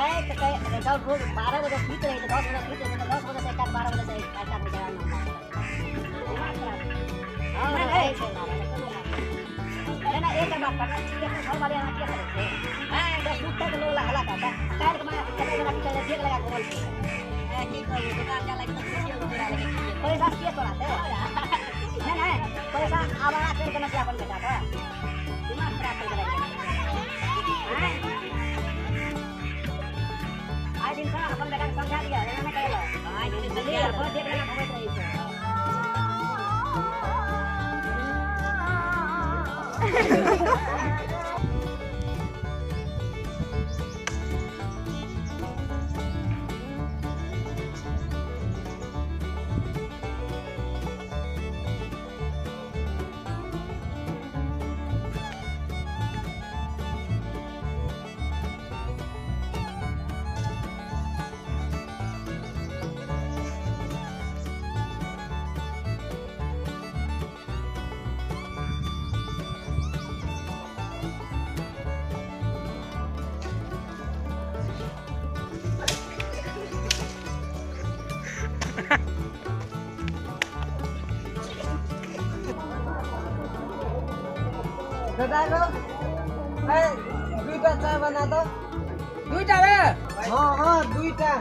रोज 12 बजे सुत रहे 10 बजे सुत रहे 10 बजे से 12 बजे से 1 बजे ना एक बात करना घर वाले यहाँ क्या करे हैं दस सुत के लोग हला करता काल के मैं चले लगा के चले देख लगा घूमल की करू दुकान जा लगे तो खुशी हो तोरा लगे पैसा के तोराते नहीं नहीं पैसा आवारा कर के मत अपन बेटा का दिमाग खराब कर के आइ दिन से अपन बेटा के समझा दिया एना नहीं कहला आइ दिन से देख लगा घूमत रही छै। दादा को दुईटा चाय बना दो। दुईटा रे? हाँ हाँ दुईटा।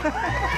Ha ha ha!